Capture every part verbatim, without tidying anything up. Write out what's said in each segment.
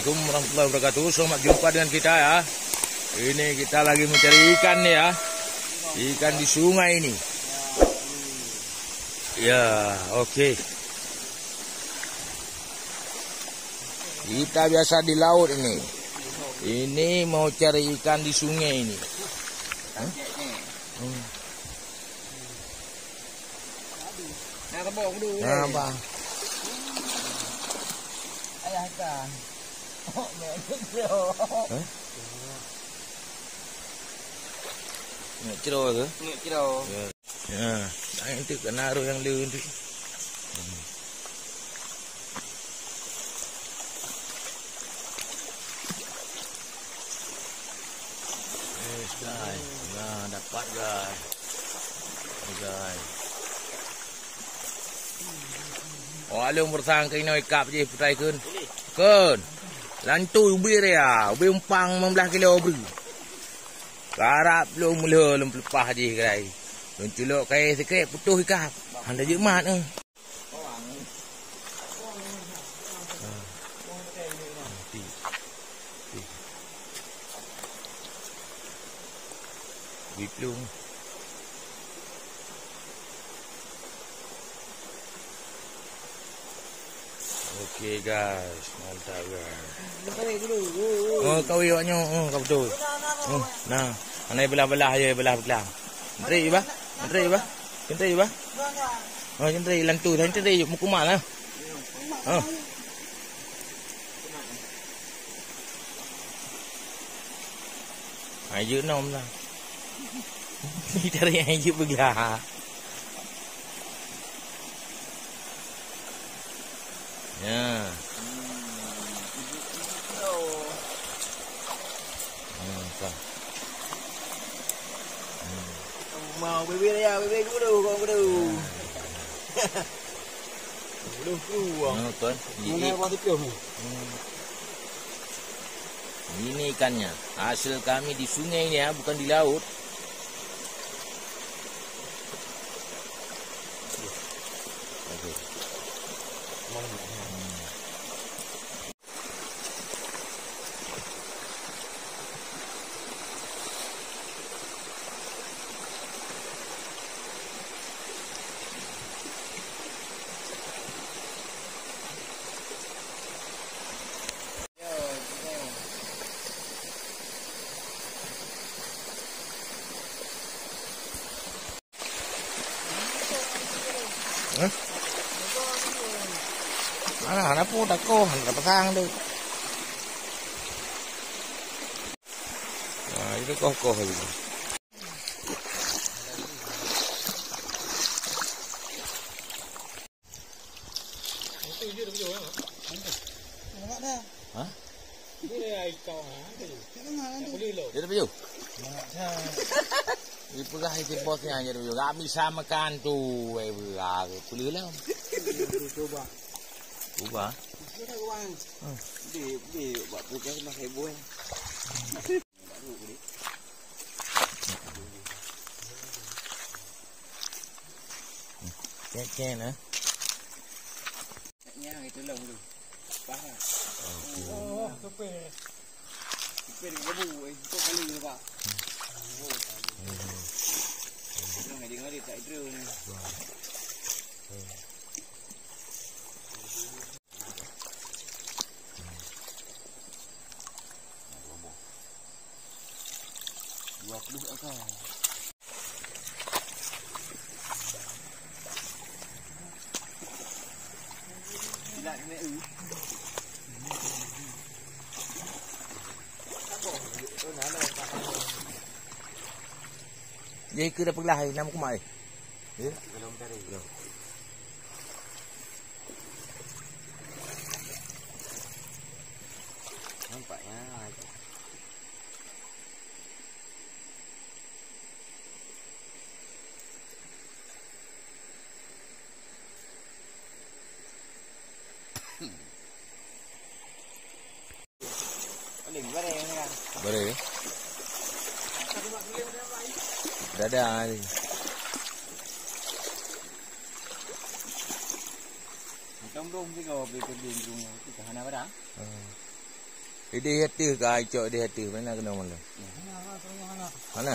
Assalamualaikum warahmatullahi wabarakatuh. Selamat jumpa dengan kita, ya. Ini kita lagi mencari ikan nih, ya. Ikan di sungai ini. Ya, oke. Kita biasa di laut ini. Ini mau cari ikan di sungai ini. Hah? Hmm. Nah, apa? Ayah ikan. Hah? Nak cero ke? Nak cero. Ya. Ya, lain tu kena arus yang le tu. Yes, guys. Nah, dapat, guys. Ni, guys. Oh, along bersang ke inoe ikap je putai kun. Kun. Lantui ubit dia, ubit umpang lima belas kilo beri. Karap lom meulhö lom peuleupah jih, guys. Lôn culok kayèe sikét putôh ikap. Hana jeuet mat, eh. Biplueng. Oke, guys, mantap, guys. Oh, kawin awak nyoe, oh, ka beutôi. Oh, nah, aneuk belah-belah aja, belah-belah. Entri, Iba. Entri, Iba. Entri, Iba. Oh, entri, lantu, entri, mukumal lah. Oh. Ayo nom lah. Cari ayo peugah. Ya. Hmm, ka. Hmm. Mau bebe ya, bebe dulu, kau dulu. Dulu, dulu. Hmm, kan? Mana apa tu? Hmm. Ini ikannya. Hasil kami di sungai ini ya, bukan di laut. Oke. Hah? Mana, mana pun tak kau, tak pasang tu. Nah, itu koh-koh lagi. Hah? Dia dah baju. Dipeugah itu bosnya jadi baju. Gak bisa makan tu, eh, beurah ke, peuleuh lah. Coba. Ubah. Hmm. Dia, dia buat pekerja kena heboh, eh. Cek-cek, eh. Nyang itu long tu. Paha. Okey. Oh, supir. Supir gebu, eh, tu kali tu, Pak. Ngadi-ngadi tak drone ni. Dua puluh ekor. Jadi ke dah peugah hai, nama kumat hai. Ya? Belum tadi. Belum. Nampaknya. Boleh. Dada ni. Macam dong sih kau beli kerja di rumah tu, tak hana barang. Hmm. Idéh ateueh ka, icok idéh ateueh. Mana kena malam? Mana?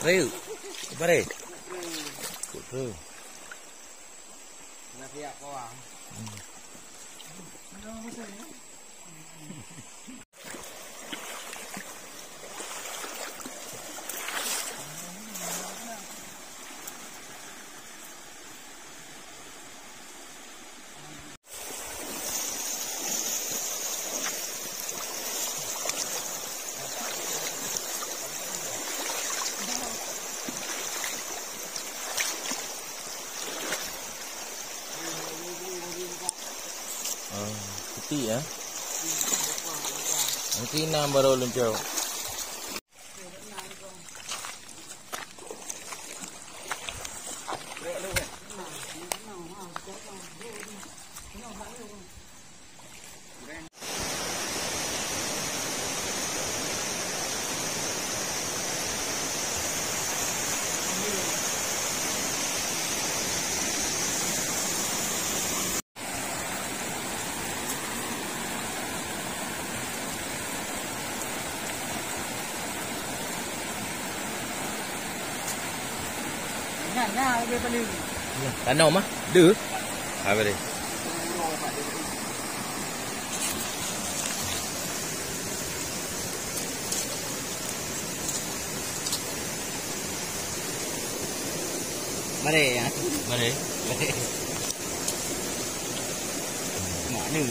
Rayu. Bare. Kok tu? Ah, putih ya. Mungkin enam baru luncur. Nyan, nyan, lebih paling. Nyan, tanom ah. Deuh. Habis deh. Mari, ya. Mari. Mari. Mak ni.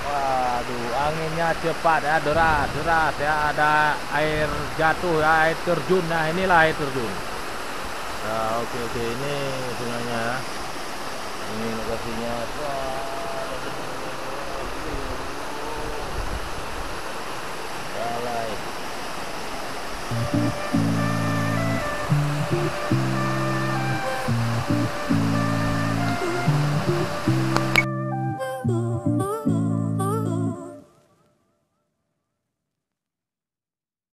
Waduh, anginnya cepat ya, deras, deras ya, ada air jatuh ya, air terjun ya, inilah air terjun. Ya, oke, oke, ini sungainya. Ini lokasinya. Wah,